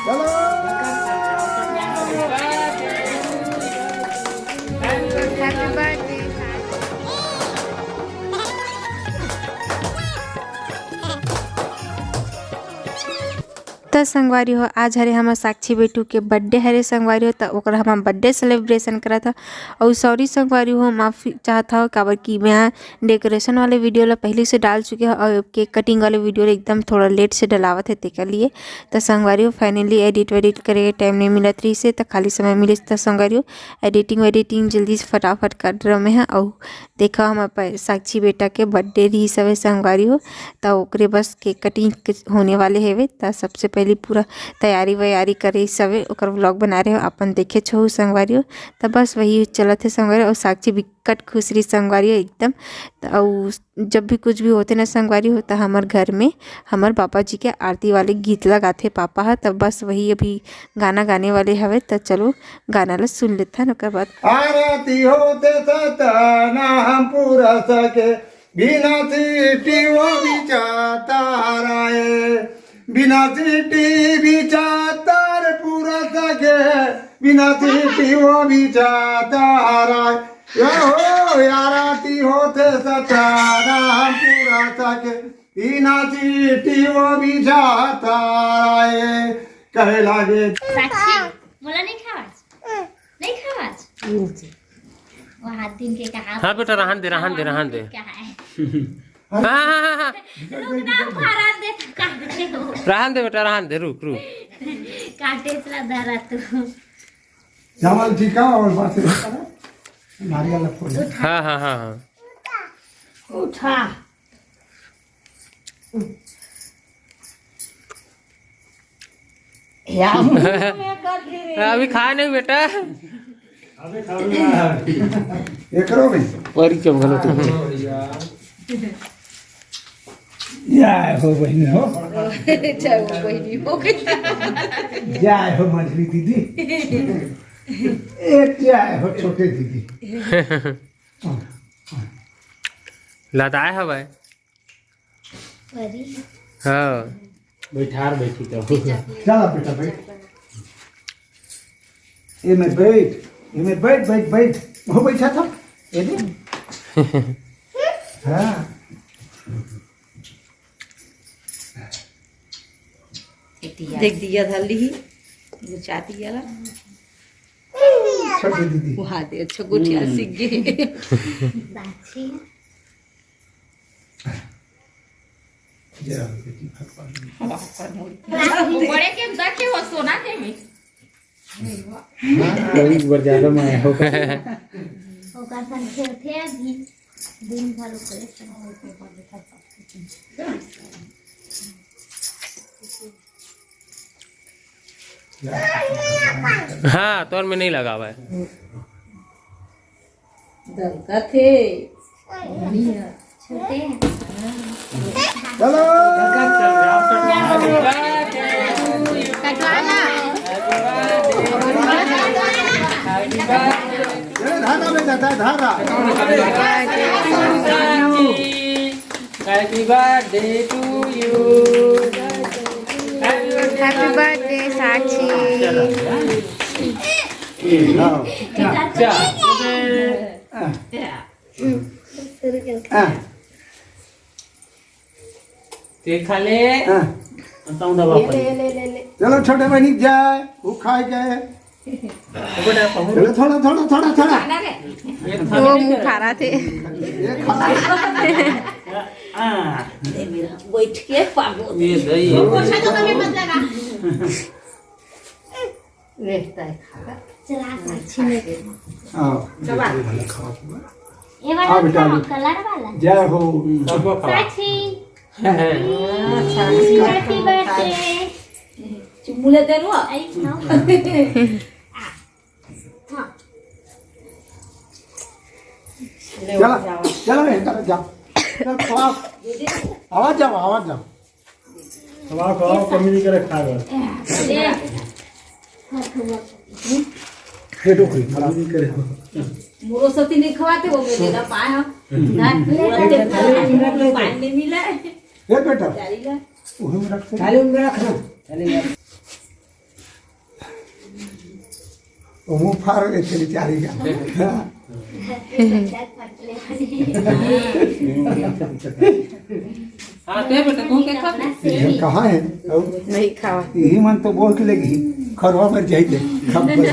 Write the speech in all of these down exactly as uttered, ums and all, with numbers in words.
चलो। त संगवारी हो, आज हरे हमर साक्षी बेटू के बर्थडे हरे संगवारी हो, त ओकर हम बर्थडे सेलिब्रेशन करत ह। अउ सॉरी संगवारी हो, माफी चाहत हव, काबर कि मैं डेकोरेशन वाले वीडियो ला पहले से डाल चुके हव अउ केक कटिंग वाले वीडियो ला एकदम थोड़ा लेट से डलावत है, तेकर लिए। त संगवारी हो, फाइनली एडिट वेडिट करे के टाइम नहीं मिलत रहिस हे, त खाली समय मिलिस, त संगवारी हो, एडिटिंग वेडिटिंग जल्दी से फटाफट कर रहे हैं। अउ देखा, हमर प-, साक्षी बेटा के बर्थडे रहिस हवे संगवारी हो, त ओकरे बस केक कटिंग के होने वाले हवे। त सबसे पहले पूरा तैयारी वैयारी करे हवे, ओकर व्लॉग बना रहे हो, अपन देखे छो संगवारी हो। त बस वही चलत हे संगवारी हो, अउ साक्षी बिकट खुश रहिस संगवारी हो एकदम। त अउ जब भी कुछ भी होथे ना संगवारी हो, त हमर घर में हमर बाबा जी के आरती वाले गीत लगाथे पापा ह। त बस वही अभी गाना गाने वाले हवे, त चलो गाना ला सुन लेथन, ओकर बाद। आरती होते सतनाम पुरस के, बिना सीटी वो बिचाता राय, बिना सीटी बिचातर पुरस के, बिना सीटी वो बिचाता राय। यो हो, आरती होते सतनाम पुरस के, बिना सीटी वो बिचाता राय। कहे लागे। साक्षी, मोला नहीं खावाच। नहीं खावाच। वो हाथ दिन के कहा। हाँ बेटा, रहन दे, रहन दे, रहन दे। कहा है? हाँ, हाँ, हाँ, हाँ। रुक ना, फरार दे, काट दे वो। रहन दे बेटा, रहन दे, रुक, रुक। काटे इतना दरा तू। चावल टीका और बात नारियल फोड़। हाँ, हाँ, हाँ, हाँ। उठा। या मुंह में कर दे रे। अभी खा नहीं बेटा। एकरो में। परी चम घलो तो। जय हो बहिनी हो। जय हो बहिनी हो। जय हो मंझली दीदी। ए जय हो छोटे दीदी। लदाए हवय। परी। हाँ। बैठार बैठी तो। चला बेटा बैठ। ए में बैठ, ए में बैठ, बैठ, बैठ। वो बैठा था। ए दे। हाँ। देख दिया धर ली, गुचा दिया ला। छोटी दीदी। वो हाथ दे, अच्छा गोठिया हम्म। सीख गए। बाछी। जय हो बेटी भगवान। बड़े के देखे हो सोना के में। हाँ, कभी एक बार ज्यादा माया होगा। ओकर संग खेलथे अभी, दिन भर ओकरे संग। हाँ, तोर में नहीं लगा हुआ है। दलकत हे। बढ़िया। छोटे हैं। चलो। कटवाना। ए, धारा बेटा, धा-, धारा। Happy birthday to you। Happy birthday, साक्षी। हाँ। चा। हाँ। ते खा ले। हाँ। बताऊं दवा ले, पर। ले, ले, ले, ले। चलो छोटे बहनी जाए, वो खाए के। चलो थोड़ा, थोड़ा, थोड़ा, थोड़ा। वो मुंह खा रहा थे। ये खा। हाँ। ले मेरा, बैठ के पागल। ये दही। वो पोछा तो कभी मत लगा। रहता है खाना। चला साक्षी में। हाँ, चला। ये वाला हाँ, बेटा, खाओ, कलर वाला। जय हो। सबको खाओ। साक्षी। हाँ, साक्षी। Happy birthday। चुम्मू लेते हैं वो। आई खाओ। हाँ। चला, चला रे, चला, जाओ। चल, खाओ। आवाज जाओ, आवाज जाओ। अब आप आओ, कमी नहीं करे, खा लो। ये तो कोई खराब नहीं करे। मोरो सती नहीं खवाते, वो मेरे ना पाए हम। ना, पानी नहीं मिला है। ए बेटा। जारी ला। उही में रख दे। थाली में रख ना। थाली में। वो मुंह फाड़ लेते बेचारी का। हाँ, ते बेटा, तू के खा? ये कहाँ है? और नहीं खावा। यही मन तो बोल के लेगी, खरवा मर जाइए। खबर।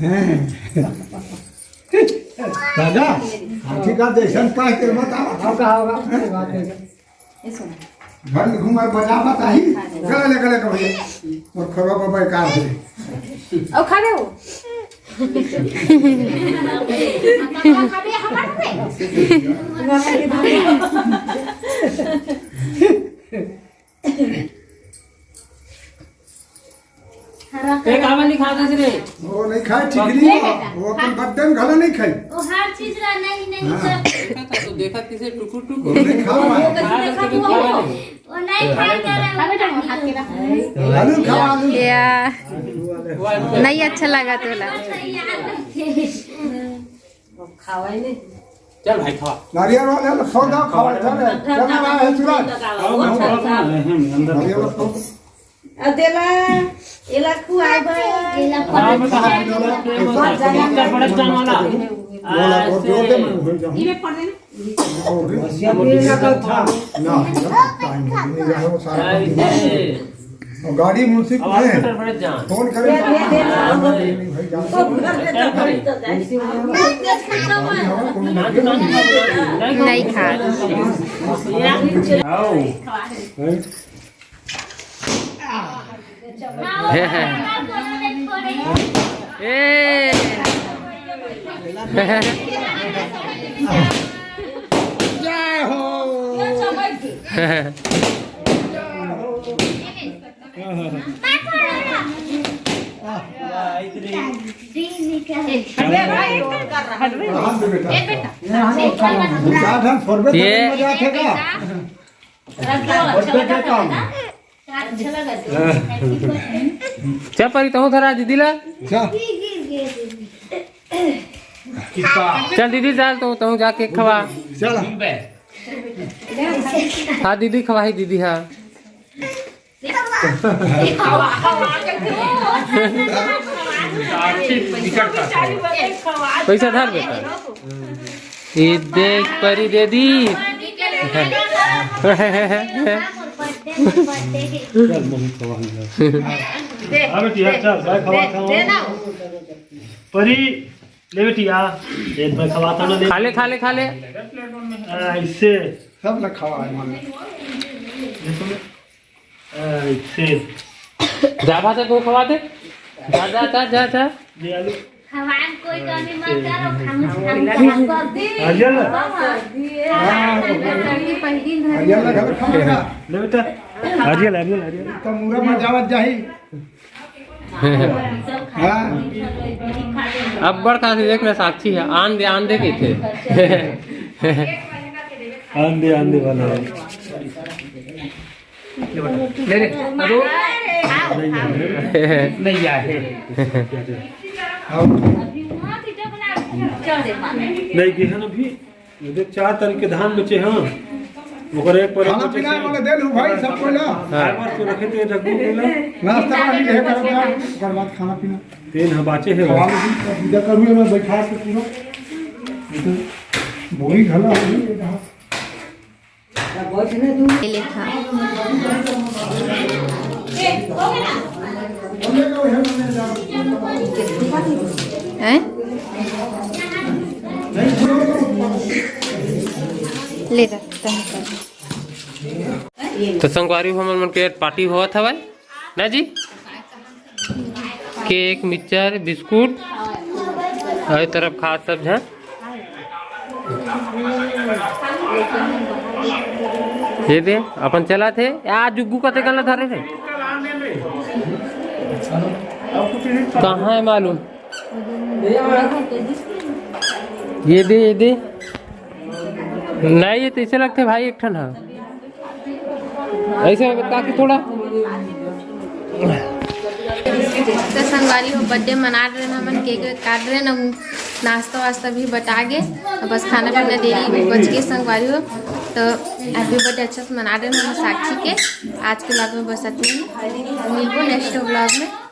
हैं। दादा, हाथी का जैसन पाए के बताओ। होगा, होगा, कोई बात नहीं। ये सुनो। घर में घूम और बजा मत आई। हाँ, हाँ। गले, गले, गले। और खरवा बाबा का है। ओ, खा ले वो। खा ले, हमारे पे। ए, काबर नहीं खात हस रे? वो नहीं खाए, ठीक नहीं हो। वो अपन बर्थडे में घलो नहीं खाई। वो हर चीज ला नहीं, नहीं हाँ। सब। देखा था तो देखा किसे टुकुर टुकुर। वो नहीं खाओ, वो हाँ, तो देखा तो वो। खाओ। वो नहीं खाए करे, वो खाए। आलू खाओ, आलू। या। नहीं अच्छा लगा तोला। खावा ही नहीं। चल भाई, खा। नारियल वाले लोग सौ दाव खाओ, चल, चल रहा है सूरज। खाओ, मैं थोड़ा सा ना, हम अंदर नारियल वाला सौ। अदेला, एला खुआबा। एला हाँ, बस, हाँ, बस, बस, बड़े जान वाला। बोला, और जोर दे, मैं भूल जाऊँ। इमे पढ़ देना। और भी। बसिया भी ना कर था। ना, ना, टाइम नहीं है, वो सारा काम। और गाड़ी मुंशी अब आप है। बड़े जान। फोन करें तो ये, ये, ये, हाँ, ये, नहीं, नहीं, भाई, जान। नहीं खा। आओ। हैं? ए। जय हो। ये अच्छा लगा तो। चल परी, तहूँ धरा दीदी ला। चल। चल दीदी, चल तो तहूँ जाके खवा। चल। हाँ दीदी, खवाही दीदी, हाँ। पैसा धर बेटा। ये देख परी दे दी। चल, मम्मी खवा दे। हाँ बेटी, हाँ, चल, मैं खवा दे, दे ना। परी, ले बेटी, आ। ये मैं खवाता ना, ले। खा ले, खा ले, खा ले। आ, इससे। सब ना खवा है, मान ले। ऐसे। जा भाषा को खवा दे। जा, जा, जा, जा, जा। ले आलू। भगवान कोई कमी मत करो, खामोश, खामोश। आ जा ना। हाँ, हाँ, हाँ। आ जा ना, घर खाएगा। ले बेटा। आ जा, आ जा, आ जा। तो मुरा में जावत जाही। हाँ। अब बड़ खासी देख ले, साक्षी है। आन दे, आन दे, कहिथे। आन दे, आन दे वाला है। ले रे, अरे। नहीं आए। नहीं गे हन अभी। ये देख, चार तारीख के धान बेचे हैं। ओकर एक पर खाना पीना वाला दे लू भाई, सब कोई ला। हाँ। खाए बर तो रखे थे, रख दो, ले ला। नाश्ता पानी रहे, करब ना, ओकर बाद खाना पीना। तेन ह बाचे हे। खवा लो जी, पूजा करू, मैं बैठा के पूरा। बोरी घला हो गई, ये कहाँ? ये ले खा। हैं? ले रख, तहन कर। तो संगवारी हो, हमन मन के पार्टी होवत हवय ना जी। केक, मिक्सचर, बिस्कुट, अउ ए तरफ खात सब झन। ये दे, अपन चलत हे। आ जुग्गू कते कन ल धरे रे? कहाँ हे मालूम? ये दे, ये दे। नहीं, ये तइसे लगथे भाई, एक ठन ह। ऐसे ताकि थोड़ा। तो संगवारी हो, बर्थडे मना रहे ना, हमन केक वेक काट रहे ना, नाश्ता वास्ता भी बटा गे, अब बस खाना पीना देरी बच गे संगवारी हो। तो हैप्पी बर्थडे अच्छा से मना देना हम साक्षी के। आज के ब्लॉग में बस इतनी ही, मिलबो नेक्स्ट ब्लॉग में।